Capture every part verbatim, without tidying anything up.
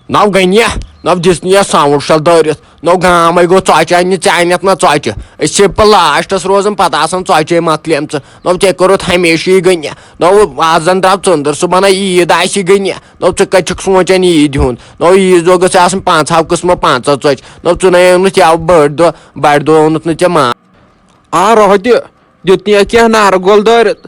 نو گٔنیا، نو دِژ نہٕ یَتھ ساوُنٛڈ شل دٲرِتھ، نو گامے گوٚو ژۄچہِ اَننہِ، ژےٚ اَنٮ۪تھ نہ ژۄچہِ۔ أسۍ چھِ پتہٕ لاسٹس روزان، پتہٕ آسان ژۄچے مۄکلیمژٕ۔ نو ژےٚ کوٚرُتھ ہمیشہِ یہِ گٔنیا۔ نو آز زن درٛاو ژٔنٛدٕر، صُبحن ہے عیٖد آسہِ یہِ گٔنیا۔ نو ژٕ کتہِ چھُکھ سونٛچان عیٖدِ ہُنٛد؟ نو عیٖد دۄہ گٔژھ آسٕنۍ پانٛژھ ہاو قٕسمو پانٛژاہ ژۄچہِ۔ نو ژٕ نے اوٚنُتھ یَوٕ بٔڑ دۄہ، بڑِ دۄہ اوٚنُتھ نہٕ ژےٚ ماز۔ آ، روہہ تہِ دیُت نہٕ یَتھ کینٛہہ نارٕ گول دٲرِتھ۔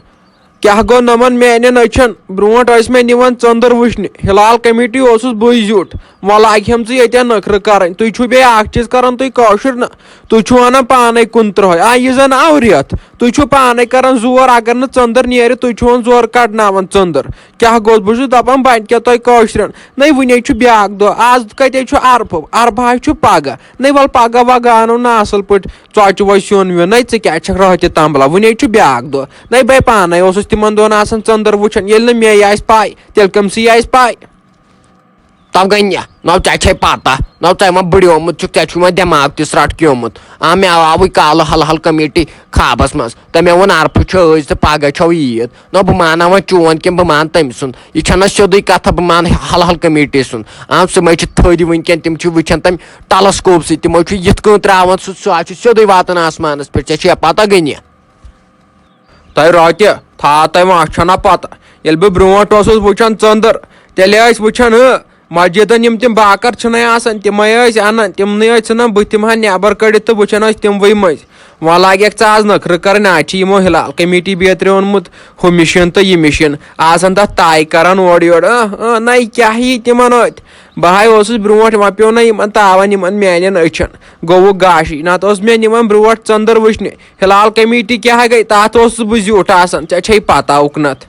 کیٛاہ گوٚو نۄمَن میٛانٮ۪ن أچھَن؟ برونٛٹھ ٲسۍ مےٚ نِوان ژٔنٛدٕر وٕچھنہِ۔ ہلال کمیٹی اوسُس بٕے زیُٹھ۔ وۄنۍ لاگہِ ہَم ژٕ ییٚتٮ۪ن نٔکھرٕ کَرٕنۍ۔ تُہۍ چھُو بیٚیہِ اَکھ چیٖز کَران، تُہۍ کٲشُر نہ، تُہۍ چھُو وَنان پانَے کُنترٕٛہَے۔ آ، یہِ زَن آو رٮ۪تھ۔ تُہۍ چھُو پانَے کَران زور، اگر نہٕ ژٔنٛدٕر نیرِ، تُہۍ چھُو وَنان زورٕ کَڑناوان ژٔنٛدٕر۔ کیٛاہ گوٚو؟ بہٕ چھُس دَپان، بَنہِ کیٛاہ تۄہہِ کٲشرٮ۪ن؟ نَے وٕنے چھُ بیٛاکھ دۄہ۔ آز کَتے چھُ عرفہٕ؟ عرفہٕ ہا چھُ پَگاہ۔ نَے وَلہٕ پَگاہ وَگاہ اَنو نا اَصٕل پٲٹھۍ۔ ژۄچہِ وۄچہِ سیُن ویُن، نَے ژٕ کیٛازِ چھَکھ راتھ تہِ تَمبلان؟ وٕنے چھُ بیٛاکھ دۄہ۔ نَے بَے پانَے اوسُس تِمَن دۄہَن آسان ژٔنٛدٕر وٕچھان، ییٚلہِ نہٕ مے آسہِ پَے، تیٚلہِ کٔمۍ سٕے آسہِ پَے؟ تَو گٔنیا، نَو ژےٚ چھے پَتہ، نَو ژےٚ وۄنۍ بٕڈیومُت چھُکھ، ژےٚ چھُے وۄنۍ دٮ۪ماغ تہِ سرٛٹھ کیومُت۔ آ، مےٚ آوٕے کالہٕ ہَلہٕ ہَل کمیٹی خوابَس منٛز، تہٕ مےٚ ووٚن، عرفہٕ چھُ أزۍ تہٕ پَگاہ چھَو عیٖد۔ نَو بہٕ مانہٕ وۄنۍ چون کِنہٕ بہٕ مانہٕ تٔمۍ سُنٛد؟ یہِ چھَنہ سیوٚدُے کَتھا، بہٕ مانہٕ ہَلہٕ ہَل کمیٹی سُنٛد۔ آ، سُہ مَے چھِ تھٔدۍ وٕنۍکٮ۪ن، تِم چھِ وٕچھان تَمہِ ٹیلسکوپ سۭتۍ، تِمو چھُ یِتھ کٔنۍ ترٛاوان سُہ، سُہ آسہِ سیوٚدُے واتان آسمانَس پٮ۪ٹھ۔ ژےٚ چھےٚ پَتہ گٔنیا؟ تۄہہِ راتہِ تھاو تۄہہِ وۄنۍ، اَتھ چھَنہ پَتہ۔ ییٚلہِ بہٕ برونٛٹھ اوسُس وٕچھان ژٔنٛدٕر، تیٚلہِ ٲسۍ وٕچھان، ہہ، مسجدن یِم تِم باکر چھِنَے آسان، تِمَے ٲسۍ اَنان، تِمنٕے ٲسۍ ژھٕنان بٕتھِ تِم ہا نٮ۪بر کٔڑِتھ تہٕ وٕچھان ٲسۍ تِموٕے مٔنٛزۍ۔ وۄنۍ لاگٮ۪کھ ژٕ آز نٔکھرٕ کَرٕنۍ، اَتھ چھِ یِمو ہلال کمیٹی بیترِ اوٚنمُت ہُہ مِشیٖن تہٕ یہِ مِشیٖن، آسان تَتھ تاے کَران اورٕ یورٕ۔ اۭں، اۭں، نَے کیٛاہ یی تِمَن أتھۍ؟ بہٕ ہاے اوسُس برونٛٹھ، وۄنۍ پیوٚو نہ یِمَن تاوَن، یِمَن میٛانٮ۪ن أچھَن گوٚوُکھ گاشٕے، نَتہٕ اوس مےٚ نِوان برونٛٹھ ژٔنٛدٕر وٕچھنہِ۔ ہلال کمیٹی کیٛاہ گٔے؟ تَتھ اوسُس بہٕ زیوٗٹھ آسان، ژےٚ چھے پَتہ اُکنَتھ۔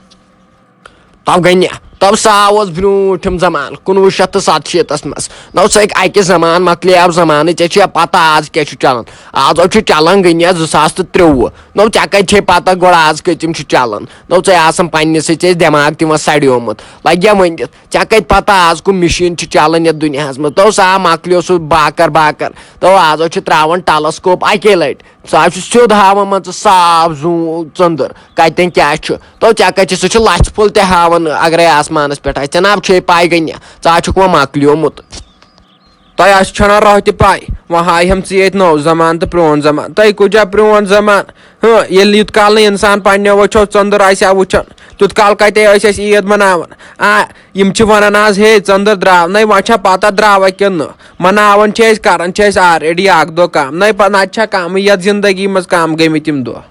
تَو گٔنیا، تَو سا اوس برٛونٛٹھِم زمانہٕ، کُنوُہ شیٚتھ تہٕ ستشیٖتَس منٛز۔ نَو سا اَکہِ زمانہٕ مۄکلیو زمانہٕ، ژےٚ چھےٚ پَتہ آز کیٛاہ چھُ چَلان؟ آز حظ چھُ چَلان گٔنیا زٕ ساس تہٕ ترٛۆوُہ۔ نَو ژےٚ کَتہِ چھے پَتہ گۄڈٕ آز کۭتِم چھِ چَلان؟ نَو ژےٚ آسان پنٛنِسٕے ژےٚ دٮ۪ماغ تہِ وۄنۍ سڑیومُت۔ لَگیا ؤنِتھ، ژےٚ کَتہِ پَتہ آز کُم مِشیٖن چھِ چَلان یَتھ دُنیاہَس منٛز؟ تَو سا مۄکلیو سُہ باکَر باکَر۔ تَو آز حظ چھِ ترٛاوان ٹیلسکوپ اَکے لَٹہِ۔ سُہ حظ چھُ سیوٚد ہاوان مان ژٕ صاف زوٗ ژٔنٛدٕر کَتٮ۪ن کیٛاہ چھُ۔ تو ژےٚ کَتہِ چھِ، سُہ چھُ لَژھِ پھوٚل تہِ ہاوان اگرے آسمانَس پٮ۪ٹھ آسہِ۔ ژےٚ نہ حظ چھے پَے گٔے نہ، ژٕ حظ چھُکھ وۄنۍ مۄکلیومُت۔ تۄہہِ آسہِ چھَنا راہ تہِ پَے، وۄنۍ ہاوِ ہَم ژٕ ییٚتہِ نوٚو زمانہٕ تہٕ پرٛون زمانہٕ۔ تۄہہِ کُجا پرٛون زمانہٕ؟ ہٕہ، ییٚلہِ یُت کال نہٕ اِنسان پنٛنیو أچھو ژٔنٛدٕر آسہِ ہا وٕچھان، تیُتھ کال کَتہِ ٲسۍ أسۍ عیٖد مَناوان؟ آ، یِم چھِ وَنان آز، ہے، ژٔنٛدٕر درٛاو۔ نَے وۄنۍ چھا پَتہ درٛاوا کِنہٕ نہٕ؟ مَناوان چھِ أسۍ، کَران چھِ أسۍ already اَکھ دۄہ کَم۔ نَے پَتہٕ نَتہٕ چھا کَمٕے یَتھ زِندگی منٛز کَم گٔمٕتۍ یِم دۄہ؟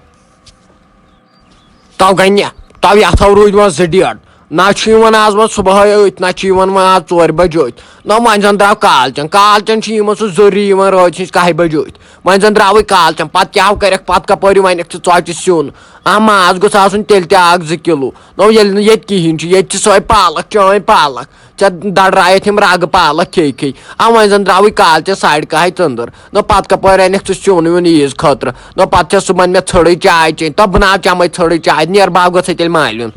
تو گنہِ، تو یتھو روٗدۍ وۄنۍ زٕ ڈیٹ۔ نہ چھُ یِوان آز وۄنۍ صُبحٲے أتھۍ، نہ چھُ یِوان وۄنۍ آز ژورِ بجہِ أتھۍ۔ نہ وۄنۍ زن درٛاو کالچن، کالچن چھُ یِمن سُہ ضروٗری یِوان رٲژ ہٕنٛزِ کاہہِ بجہِ أتھۍ۔ وۄنۍ زن درٛاوٕے کالچن، پتہٕ کیٛاہ ہو کرکھ، پتہٕ کپٲرۍ ونکھ ژٕ ژۄچہِ سیُن؟ آ، ماز گوٚژھ آسُن تیٚلہِ تہِ اکھ زٕ کِلوٗ۔ نہ ییٚلہِ نہٕ ییٚتہِ کِہیٖنۍ چھُ، ییٚتہِ چھِ سۄے پالک، چٲنۍ پالک۔ ژےٚ دڑرایتھ یِم رگہٕ پالک کھے کھے۔ آ، وۄنۍ زن درٛاوٕے کالچن ساڑِ کاہہِ ژٔنٛدٕر۔ نہ پتہٕ کپٲرۍ انکھ ژٕ سیُن ویُن عیٖز خٲطرٕ؟ نہ پتہٕ چھےٚ صُبحن مےٚ ژھٔڑٕے چاے چیٚنۍ۔ تہٕ بہٕ نہ چمے ژھٔڑٕے چاے، نیر بب گژھے تیٚلہِ مالیُن۔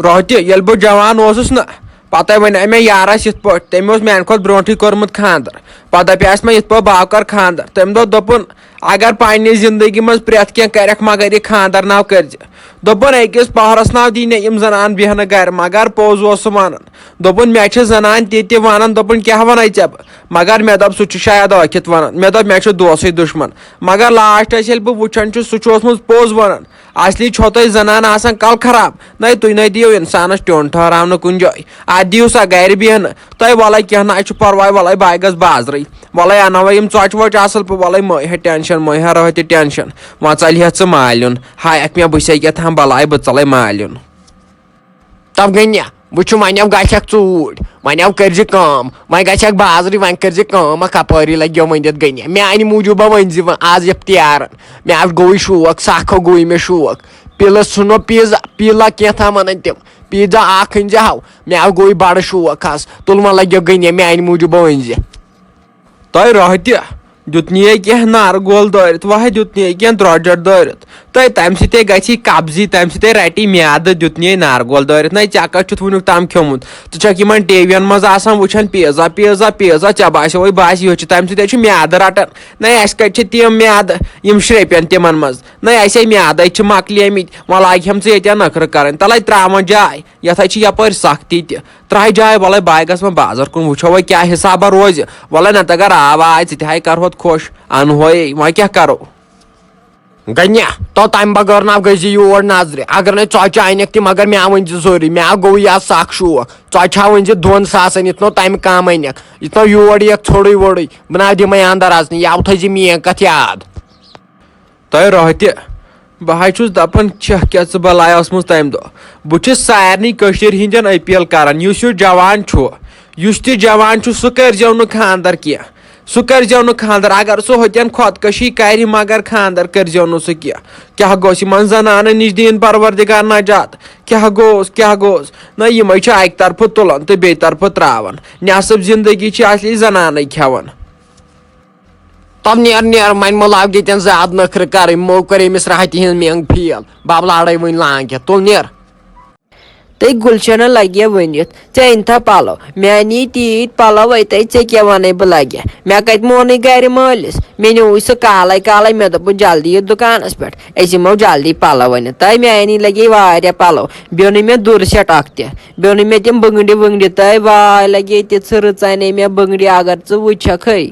روہتہِ، ییٚلہِ بہٕ جوان اوسُس نہ، پتے ونے مےٚ یارس یِتھ پٲٹھۍ، تٔمۍ اوس میانہِ کھۄتہٕ برونٹھٕے کوٚرمُت خانٛدر۔ پتہٕ دپیاس مےٚ یِتھ پٲٹھۍ بہٕ ہاو کر خانٛدر۔ تٔمۍ دوٚپ، دوٚپُن، اگر پننہِ زندگی منٛز پرٛٮ۪تھ کینٛہہ کرکھ مگر یہِ خانٛدر ناو کٔرزِ۔ دوٚپُن، أکِس پہرس ناو دی نہ یِم زنان بیہنہٕ گرِ، مگر پوٚز اوس سُہ ونان۔ دوٚپُن، مےٚ چھِ زنان تہِ تہِ ونان، دوٚپُن، کیٛاہ ونے ژےٚ بہٕ؟ مگر مےٚ دوٚپ، سُہ چھُ شاید ٲکھِتھ ونان۔ مےٚ دوٚپ، مےٚ چھُ دوسٕے دُشمن۔ مگر لاسٹس ییٚلہِ بہٕ وٕچھان چھُس، سُہ چھُ اوسمُت پوٚز ونان۔ اصلی چھو تۄہہِ زنان آسان کل خراب۔ نَے تُہۍ نَے دِیِو انسانس ٹیوٚن ٹھہراونہٕ کُنہِ جایہِ۔ اتھ دِیِو سا گرِ بیہنہٕ۔ تۄہہِ وَلَے کینٛہہ نہ، اَسہِ چھُ پرواے، وَلَے بہٕ گژھٕ بازرٕے۔ وَلَے اَنَو وۄنۍ یِم ژۄچہِ وۄچہِ اَصٕل پٲٹھۍ، وَلَے مہٕ ہے ٹٮ۪نشَن، مہٕ ہے رٲتھ تہِ ٹٮ۪نشَن۔ وۄنۍ ژَلہِ ہا ژٕ مالیُن۔ ہاے اَتھ مےٚ بہٕ چھسے کیٛاہ تام بَلاے، بہٕ ژَلَے مالیُن۔ تَو گٔنیا، وٕچھُ وۄنۍ اَو گژھکھ ژوٗرۍ، وۄنۍ اَو کٔرزِ کٲم، وۄنۍ گژھکھ بازرٕے، وۄنۍ کٔرزِ کٲم، اَکھ کَپٲری لَگیو ؤنِتھ گٔنیا۔ میٛانہِ موٗجوٗب وۄنۍ زِ وۄنۍ آز اِفتِیارَن۔ مےٚ آو گوٚوُے شوق، سَکھ گوٚوُے مےٚ شوق۔ پیٖلَس ژھٕنو پیٖزا، پیٖلا کینٛہہ تام وَنان تِم۔ پیٖزا اکھ أنۍ زِ ہاو، مےٚ ہاو گوٚو بڑٕ شوق حظ، تُل وۄنۍ لگیو گٔنیہ میانہِ موٗجوٗب أنۍ زِ۔ تۄہہِ راہ تہِ دیُت نہٕ یہِ کینٛہہ نارٕ گول دٲرِتھ، واہ دیُت نہٕ یہِ کینٛہہ درۄجر دٲرِتھ۔ تہٕ تَمہِ سۭتۍ گژھی قبضی، تَمہِ سۭتۍ رَٹی میادٕ، دیُت نی نارگول دٲرِتھ۔ نَے ژےٚ کَتہِ چھُتھ وٕنیُک تام کھیوٚمُت؟ ژٕ چھَکھ یِمَن ٹی وی یَن منٛز آسان وٕچھان پیٖزا، پیٖزا، پیٖزا، ژےٚ باسیووُے باسہِ یُہُس چھُ، تَمہِ سۭتۍ چھُ میادٕ رَٹان۔ نَے اَسہِ کَتہِ چھِ تِم میادٕ یِم شرٛپن تِمَن منٛز؟ نَے اَسے میادَے چھِ مۄکلیمٕتۍ، وۄنۍ لاگہِ ہَم ژٕ ییٚتٮ۪ن نٔخرٕ کَرٕنۍ۔ تَلَے ترٛاوان جاے، یَتھ ہَے چھِ یَپٲرۍ سَختی تہِ۔ ترٛایہِ جاے، وَلَے بہٕ ہَے گژھٕ وۄنۍ بازر کُن، وٕچھو وۄنۍ کیٛاہ حِسابہ روزِ۔ وَلَے نَتہٕ اگر آو آے، ژٕ تہِ ہَے کَرہوتھ خۄش، اَنہوے، وۄنۍ کیٛاہ کَرو؟ گنیا، تو تمہِ بغٲر نہ گٔژھۍ زِ یور نظرِ۔ اگر نے ژۄچہِ انکھ تہِ، مگر مےٚ ؤنۍ زِ ضروٗری، مےٚ گوٚو یہِ سخ شوق۔ ژۄچہِ ہا ؤنۍ زِ دۄن ساسن، یِتھ نو تمہِ کم انکھ، یِتھ نو یور یِکھ ژھوٚرُے ووٚرُے، بہٕ نہ دِمے اندر اژنہِ، یَوٕ تھٲیزِ میٲنۍ کتھ یاد۔ تۄہہِ راہہِ تہِ، بہٕ حظ چھُس دپان، چھکھ کیٛاہ ژٕ بلاے ٲسمٕژ تمہِ دۄہ؟ بہٕ چھُس سارنٕے کٔشیٖرِ ہٕنٛدٮ۪ن اپیل کران، یُس یُس جوان چھُ، یُس تہِ جوان چھُ، سُہ کٔرۍزیو نہٕ خانٛدر کینٛہہ۔ سُہ کٔرۍزیو نہٕ خانٛدر۔ اگر سُہ ہوٚتٮ۪ن خۄدکٔشی کرِ، مگر خانٛدر کٔرۍزیو نہٕ سُہ کینٛہہ۔ کیٛاہ گوٚژھ یِمن زنانن نِش دِیِن پروردگار نجات؟ کیٛاہ گوٚژھ، کیٛاہ گوٚژھ؟ نہ، یِمے چھِ اکہِ طرفہٕ تُلان تہٕ بیٚیہِ طرفہٕ تراوان۔ نٮ۪صٕف زندگی چھِ اصلی زنانے کھٮ۪وان۔ تَو نیر، نیر، وۄنۍ مہ لاگ ییٚتٮ۪ن زیادٕ نخرٕ کرٕنۍ۔ مو کٔر أمِس راحتہِ ہٕنٛز مینگ فیل۔ بب لارے وۄنۍ لانگ کیٛاہ؟ تُل نیر۔ تہٕ گُلشنہ لگہِ ؤنِتھ، "ژےٚ أنۍ تھا پلو؟ مےٚ اَنی تیٖتۍ پلو، وَے تہٕ ژےٚ کیٛاہ وَنَے بہٕ لگہِ؟ مےٚ کَتہِ مونُے گرِ مٲلِس؟ مےٚ نیوٗوٕے سُہ کالَے کالَے، مےٚ دوٚپُن، 'جلدی یہِ دُکانَس پٮ۪ٹھ، أسۍ یِمو جلدی پلو أنِتھ.' تہٕ مےٚ اَنی لگے واریاہ پلو، بیٚیہِ اوٚنُے مےٚ دُر سیٹ اکھ تہِ، بیٚیہِ اوٚنُے مےٚ تِم بٔنٛگرِ ؤنٛگرِ، تہٕ واے لگے تِژھٕ رٕژ اَنے مےٚ بٔنٛگرِ، اگر ژٕ وٕچھکھٕے۔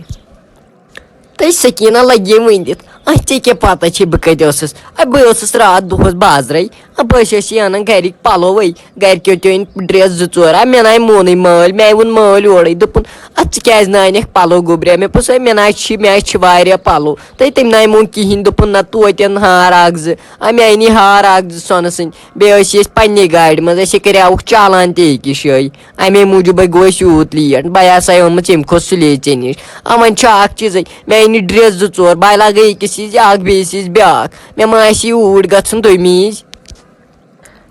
تہٕ سکیٖنہ لگے ؤنِتھ، "اَتھ ژےٚ کیٛاہ پتہ چھے بہٕ کتہِ ٲسٕس؟ اَ، بہٕ ٲسٕس راتھ دۄہس بازرے۔ اَ، بہٕ ٲسۍ اَسہِ اَنان گرِکۍ پلوے، گرِکیو تہِ أنۍ ڈریس زٕ ژور۔ اَ، مےٚ ناے مونٕے مٲلۍ، مےٚ ووٚن مٲلۍ اورے، دوٚپُن، 'اَتھ ژٕ کیٛازِ نہٕ اَنکھ پلو گوٚبریا؟' مےٚ پوٚز، "ہے، مےٚ ناے چھِ، مےٚ حظ چھِ واریاہ پلو۔" تہٕ تٔمۍ ناے مون کِہینۍ، دوٚپُن، "نہ، توتہِ اَن ہار اکھ زٕ۔" اَ، مےٚ اَنی ہار اکھ زٕ سۄنہٕ سٕنٛدۍ، بیٚیہِ ٲسی أسۍ پننہِ گاڑِ منٛز، أسے کریاوُکھ چالان تہِ أکِس جایہِ۔ اَمے موٗجوٗب گوٚو أسۍ یوٗت لیٹ۔ بہٕ ہسا اوٚنمُت ییٚمہِ کھۄتہٕ سُلے ژےٚ نِش۔ آ، وۄنۍ چھُ اکھ چیٖزٕے، مےٚ أنۍ ڈریس زٕ ژور، بہٕ لاگے أکِس ہِنٛز اکھ، بیٚیِس ہِنٛز بیٛاکھ۔ مےٚ ما آسہِ یہِ اوٗرۍ گژھُن تَمہِ وِزِ؟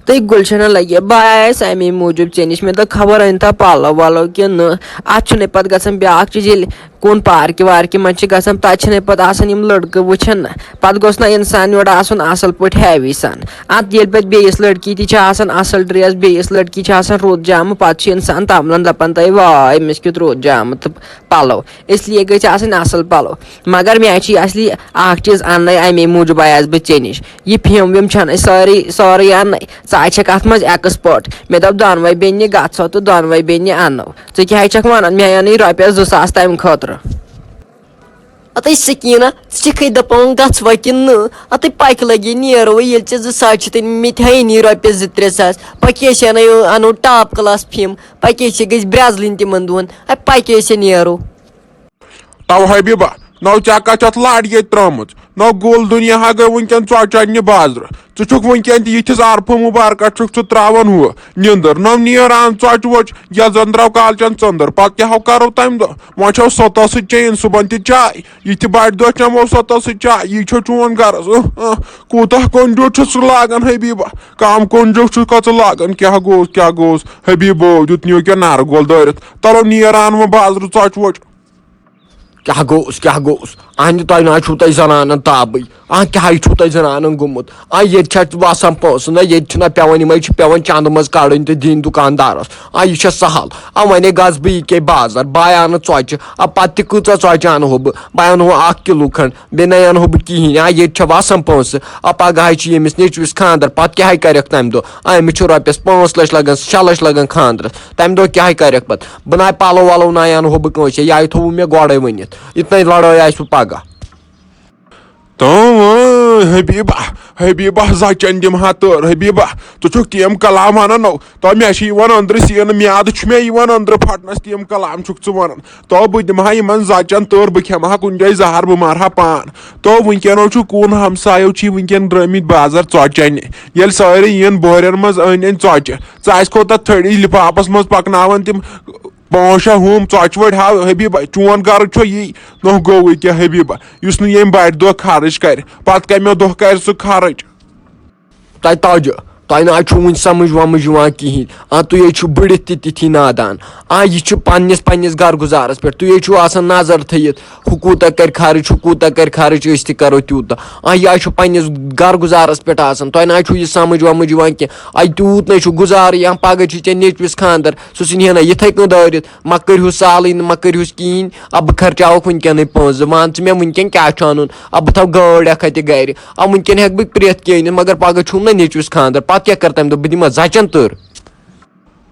تہٕ گُلشنہ لگہِ، بہٕ آیس اَمے موٗجوٗب ژےٚ نِش۔ مےٚ دوٚپ، خبر أنۍ تھا پلو ولو کِنہٕ نہٕ۔ اتھ چھُنہٕ پتہٕ گژھان بیٛاکھ چیٖز، ییٚلہِ کُن پارکہِ وارکہِ منٛز چھِ گژھان، تتہِ چھِنہٕ پتہٕ آسان یِم لڑکہٕ وٕچھان نہ۔ پتہٕ گوٚژھ نہ انسان یورٕ آسُن اصل پٲٹھۍ ہیوی سان۔ اتھ ییٚلہِ پتہٕ بیٚیِس لڑکی تہِ چھِ آسان اصل ڈریس، بیٚیِس لڑکی چھِ آسان رُت جامہٕ، پتہٕ چھِ انسان تملن دپان، "تۄہہِ واے، أمِس کیُتھ رُت جامہٕ تہٕ پلو۔" اس لیے گٔژھۍ آسٕنۍ اصل پلو۔ مگر مےٚ چھِ اصلی اکھ چیٖز اننَے، امے موٗجوٗب آیس بہٕ ژےٚ نِش۔ یہِ فِم وِم چھنہٕ أسۍ سٲرٕے، سٲرٕے اننَے۔ ژٕ آسکھ اتھ منٛز expert۔ مےٚ دوٚپ دۄنوَے بیٚنہِ گژھو تہٕ دۄنوَے بیٚنہِ انو۔ ژٕ کیٛاہ چھکھ ونان؟ مےٚ انٕے رۄپیس زٕ ساس تمہِ خٲطرٕ۔ اتے سکیٖنہ، ژٕ چھکھٕے دپان گژھوا کِنہٕ نہٕ؟ اتے پکہِ لگی نیرو، ییٚلہِ ژےٚ زٕ ساس چھِ تٔمۍ مٕتۍ ہینی رۄپیس زٕ ترٛےٚ ساس، پکے أسۍ انو، انو top class فِم، پکے أسۍ گٔژھۍ برٛزلٕنۍ تِمن دۄہن، اے پکے أسۍ نیرو۔ تو حبیبہ، نو ژےٚ کتھ چھِ اتھ لڑ ییٚتہِ ترٲمٕژ؟ نو گوٚل دُنیا ہا گٔے وٕنکیٚن ژۄچہِ اننہِ بازرٕ۔ ژٕ چھُکھ وٕنکیٚن تہِ یِتھِس عرفہٕ مُبارکس چھُکھ ژٕ ترٛاوان ہُہ نیٚنٛدٕر۔ نو نیر ان ژۄچہِ وۄچہِ، یتھ زن درٛاو کالچن ژٔنٛدٕر۔ پتہٕ کیٛاہ ہو کرو تمہِ دۄہ؟ وۄنۍ چھو سۄ تۄہہِ سۭتۍ چیٚنۍ صُبحن تہِ چاے۔ یہِ تہِ بڑِ دۄہ چٮ۪مو سۄ تۄہہِ سۭتۍ چاے۔ یہِ چھو چون غرض۔ اہ، اہ، کوٗتاہ کۄنجوٗ چھُ سُہ لاگان حبیبہ؟ کم کۄنجوٗ چھُکھ ژٕ لاگان؟ کیٛاہ گوٚوس، کیٛاہ گوٚوس؟ حبیبو دیُت نِیو کینٛہہ نرٕ گول دٲرِتھ۔ تلو نیر ان وۄنۍ بازرٕ ژۄچہِ وۄچہِ۔ کیٛاہ گوٚوس، کیٛاہ گوٚوس؟ اہنہِ تۄہہِ نہ حظ چھُو تۄہہِ زنانن تابٕے۔ آ، کیٛاہ حظ چھُو تۄہہِ زنانن گوٚمُت؟ آ، ییٚتہِ چھِ اَسہِ وَسان پونٛسہٕ نہ، ییٚتہِ چھِنہ پٮ۪وان، یِمَے چھِ پٮ۪وان چندٕ منٛز کَڑٕنۍ تہٕ دِنۍ دُکاندارَس۔ آ، یہِ چھےٚ سہل۔ آ، وۄنۍ گژھٕ بہٕ یہِ کیٛاہ بازر، بہٕ آے اَنہٕ ژۄچہِ۔ آ، پَتہٕ تہِ کۭژاہ ژۄچہِ اَنہٕ ہو بہٕ؟ بہٕ اَنہٕ ہو اَکھ کِلوٗ کھنٛڈ، بیٚیہِ نَے اَنہٕ ہو بہٕ کِہیٖنۍ۔ آ، ییٚتہِ چھےٚ وَسان پونٛسہٕ۔ آ، پَگاہ حظ چھِ ییٚمِس نیٚچوِس خانٛدر، پَتہٕ کیٛاہ حظ کَرٮ۪کھ تَمہِ دۄہ؟ آ، أمِس چھُ رۄپیَس پانٛژھ لَچھ لَگان، شےٚ لَچھ لَگان خانٛدرَس۔ تَمہِ دۄہ کیٛاہ کَرٮ۪کھ پَتہٕ؟ بہٕ نَے پَلو وَلو نَے اَنہٕ ہو بہٕ کٲنٛسہِ، یہِ آیہِ تھوٚوُ مےٚ گۄڈَے ؤنِتھ۔ یِتھ نَے لَڑٲے آسہِ وۄنۍ پَگاہ۔ تہٕ وۄنۍ حبیبہ، حبیبہ زَچَن دِمہٕ ہا تٲر۔ حبیبہ، ژٕ چھُکھ تِم کلام وَنان نو۔ تو مےٚ چھِ یِوان أنٛدرٕ سیٖنہٕ، میٛادٕ چھُ مےٚ یِوان أنٛدرٕ پھَٹنَس، تِم کلام چھُکھ ژٕ وَنان۔ تو بہٕ دِمہٕ ہا یِمَن زَچَن تٲر، بہٕ کھٮ۪مہٕ ہا کُنہِ جایہِ زَہر، بہٕ مَرٕ ہا پان۔ تو وٕنکٮ۪نو چھُ کُن ہمسایو چھِ وٕنکٮ۪ن درٛٲمٕتۍ بازر ژۄچہِ اَنہِ۔ ییٚلہِ سٲری یِن بۄہرٮ۪ن منٛز أنۍ أنۍ ژۄچہِ، ژٕ آسہِ کوتاہ تھٔڑی لِفافَس منٛز پَکناوان تِم پانٛژھ شےٚ ہُم ژۄچہِ وٲلۍ۔ ہاو حبیبہ، چون گرٕ چھُ یی، نوٚہ گوٚوٕے کیٛاہ حبیبہ، یُس نہٕ ییٚمہِ بَڑِ دۄہ خرٕچ کَرِ، پَتہٕ کَمہِ دۄہ کَرِ سُہ خرٕچ؟ تۄہہِ تَجہِ، تۄہہِ نہ حظ چھُو وُنہِ سمجھ ومجھ یِوان کِہیٖنۍ۔ آ، تُہۍ حظ چھِو بٔڑِتھ تہِ تِتھی نادان۔ آ، یہِ چھُ پننِس، پننِس گرٕ گُزارس پٮ۪ٹھ۔ تُہۍ حظ چھِو آسان نظر تھٲیِتھ، ہُہ کوٗتاہ کرِ خرٕچ، ہُہ کوٗتاہ کرِ خرٕچ، أسۍ تہِ کرو تیوٗتاہ۔ آ، یہِ حظ چھُ پننِس گرٕ گُزارس پٮ۪ٹھ آسان۔ تۄہہِ نہ حظ چھُو یہِ سمجھ ومجھ یِوان کینٛہہ۔ آ، تیوٗت نہ حظ چھُ گُزارٕ، یا پگاہ چھُ ژےٚ نیٚچوِس خانٛدر، سُہ ژھٕنہِ ہنا یِتھے کٔنۍ دٲرِتھ۔ مہ کٔرۍہُس سالٕے نہٕ، مہ کٔرۍہُس کِہیٖنۍ۔ آ، بہٕ خرچاوکھ وٕنکیٚنٕے پونٛسہٕ۔ زٕ مان ژٕ مےٚ وٕنکیٚن کیٛاہ چھُ اَنُن۔ آ، بہٕ تھاوٕ گٲڑۍ اکھ اَتہِ گرِ۔ آ، وٕنکیٚن ہٮ۪کہٕ بہٕ پرٛٮ۪تھ کینٛہہ أنِتھ، مگر پگاہ چھُم نہ نیٚچوِس خانٛدر، پتہٕ کیٛاہ کَرٕ تَمہِ دۄہ؟ بہٕ دِما زَچَن تٔر۔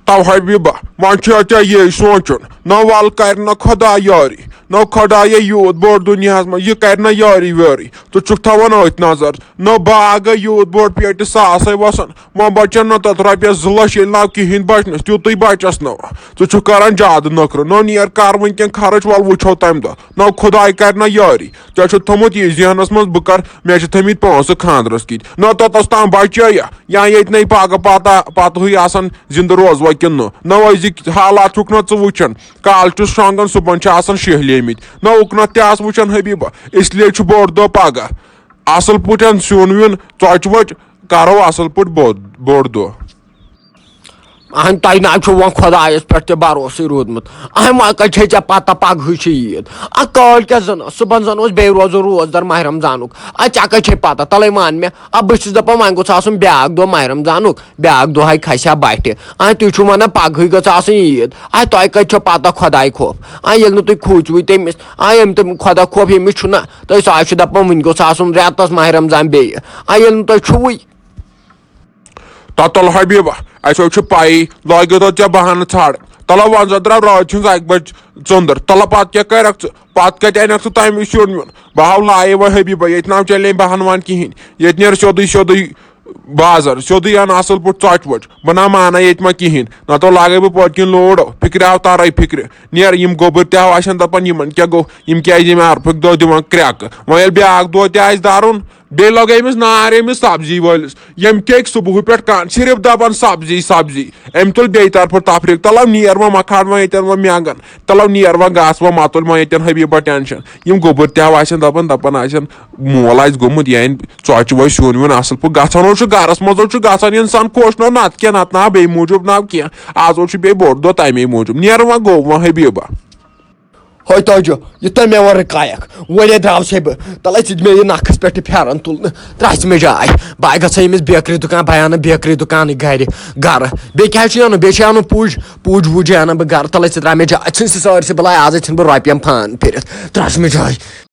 تو حبیبہ، وۄنۍ چھُ ژےٚ یی سونٛچُن، نہ وَل کَرِ نہ خۄدا یٲری، نہ خۄدایا یوٗت بوٚڑ دُنیاہَس منٛز، یہِ کَرِ نہ یٲری وٲری۔ ژٕ چھُکھ تھاوان أتھۍ نظر، نہ باغ یوٗت بوٚڑ پیٹہِ ساسَے وَسان، وۄنۍ بچن نہٕ تتھ رۄپیس زٕ لچھ، ییٚلہِ نہٕ کِہینۍ بچنس، تیُتُے بچس نہٕ۔ ژٕ چھُکھ کران زیادٕ نخرٕ۔ نہ نیر کر وٕنکیٚن خرٕچ، ول وٕچھو تمہِ دۄہ۔ نہ خداے کرِ نہ یٲری۔ ژےٚ چھُتھ تھوٚمُت یہِ ذہنس منٛز، بہٕ کر، مےٚ چھِ تھٲمٕتۍ پونٛسہٕ خانٛدرس کِتۍ۔ نہ توٚتس تام بچے یا، یا ییٚتہِ نے پگہہ پتہ، پتہٕے آسان زندٕ روزوا کِنہٕ نہٕ۔ نہ أزِکۍ حالات چھُکھ نہ ژٕ وٕچھان۔ کالہٕ چھُس شۄنٛگان، صُبحن چھِ آسان شیہلیمٕتۍ۔ نہ اُکنتھ تہِ آس وٕچھان حبیبہ۔ اس لیے چھُ بوٚڑ دۄہ پگہہ۔ اصل پٲٹھۍ سیُن ویُن، ژۄچہِ وۄچہِ کرو اصل پٲٹھۍ بوٚڑ، بوٚڑ دۄہ۔ اہن، تۄہہِ نہ حظ چھُو وۄنۍ خۄدایَس پٮ۪ٹھ تہِ بھروسٕے روٗدمُت۔ اہن، وۄنۍ کَتہِ چھے ژےٚ پَتہ پَگہٕے چھِ عیٖد؟ اَ، کٲلۍ کیٛاہ زَن ٲس؟ صُبحن زَن اوس بیٚیہِ روزُن روزدار ماہِ رمضانُک۔ اَ، ژےٚ کَتہِ چھے پَتہ؟ تَلَے وَن مےٚ۔ اَ، بہٕ چھُس دَپان وۄنۍ گوٚژھ آسُن بیٛاکھ دۄہ ماہِ رمضانُک، بیٛاکھ دۄہ ہَے کھسہِ ہا بَٹھِ۔ اہن، تُہۍ چھِو وَنان پَگہٕے گٔژھ آسٕنۍ عیٖد۔ اہن، تۄہہِ کَتہِ چھو پَتہ خۄداے خوف؟ اہن، ییٚلہِ نہٕ تُہۍ کھوٗژوٕے تٔمِس، اہن، ییٚمۍ تٔمۍ خۄدا خوف ییٚمِس چھُنہ، تُہۍ سُہ آز چھُ دَپان وۄنۍ گوٚژھ آسُن رٮ۪تَس ماہِ رمضان بیٚیہِ۔ اہن، ییٚلہِ نہٕ تۄہہِ چھُوٕے۔ تَتُل حبیبہ، اَسہِ حظ چھُ پَیی، لٲگِو تہٕ ژےٚ بہانہٕ ژھانٛڈ۔ تَلہ وَن سا درٛاو رٲژ ہٕنٛز اَکہِ بَجہِ ژٔنٛدٕر۔ تَلہ پَتہٕ کیٛاہ کَرَکھ ژٕ؟ پَتہٕ کَتہِ اَنَکھ ژٕ تَمہِ وِزِ سیُن ویُن؟ بہٕ ہاو لایے وۄنۍ حبیبہ، ییٚتہِ نہٕ حظ چَلے بہانہٕ وانہٕ کِہیٖنۍ۔ ییٚتہِ نیرٕ سیوٚدُے سیوٚدُے بازر، سیوٚدُے اَنہٕ اَصٕل پٲٹھۍ ژۄچہِ وۄچہِ۔ بہٕ نہ مانَے ییٚتہِ ما کِہیٖنۍ۔ نَتہٕ لاگَے بہٕ پٔتۍ کِنۍ لوڈ۔ فِکرِ آو تَرَے فِکرِ۔ نیرٕ یِم گوٚبٕرۍ تہِ ہاو آسَن دَپان یِمَن کیٛاہ گوٚو، یِم کیٛازِ ییٚمہِ عرفٕکۍ دۄہ دِوان کرٛٮ۪کہٕ۔ وۄنۍ ییٚلہِ بیٛاکھ دۄہ تہِ آسہِ دَرُن، بیٚیہِ لگٲومٕژ نار أمِس سبزی وٲلِس، ییٚمہِ کیٛاکۍ صبحہٕ پٮ۪ٹھ کان صرف دپان سبزی سبزی۔ أمۍ تُل بیٚیہِ طرفہٕ تفریٖق، تلو نیر وۄنۍ مۄکھاڑ وۄنۍ ییٚتٮ۪ن وۄنۍ مٮ۪نٛگن، تلو نیر وۄنۍ گاسہٕ وۄنۍ مۄتُل وۄنۍ ییٚتٮ۪ن حبیبہ ٹینشن۔ یِم گوٚبٕرۍ تہِ ہاو آسن دپان، دپان آسن مول آسہِ گوٚمُت یا أمۍ ژۄچہِ وۄچہِ سیُن ویُن اصل پٲٹھۍ۔ گژھان اوس چھُ گرس منٛز اوس چھُ گژھان انسان خۄش، نہ نتہٕ کینٛہہ، نتہٕ نہ بیٚیہِ موٗجوٗب نہ کینٛہہ۔ آز اوس چھُ بیٚیہِ بوٚڑ دۄہ تمے موٗجوٗب۔ نیر وۄنۍ گوٚو وۄنۍ حبیبہ۔ ہے تاجو، یہِ تۄہہِ مےٚ ووٚن رِکایَکھ، وۄنۍ ہے درٛاوسے بہٕ۔ تَلَے ژٕ دِ مےٚ یہِ نَکھَس پٮ۪ٹھ یہِ پھٮ۪رَن تُلنہٕ، ترٛاوسہِ مےٚ جاے۔ بہٕ ہا گژھٕ أمِس بیکری دُکان، بہٕ ہا اَنہٕ بیکری دُکانٕکۍ گَرِ گَرٕ۔ بیٚیہِ کیٛاہ حظ چھُ اَنُن؟ بیٚیہِ چھِ اَنُن پُج، پُج وُج ہے اَنہٕ بہٕ گَرٕ۔ تَلَے ژٕ ترٛاو مےٚ جاے، ژھٕن سُہ سٲرسٕے بَلاے، آزَے ژھٕن بہٕ رۄپیَن پھان پھِرِتھ۔ ترٛاوسہِ مےٚ جاے۔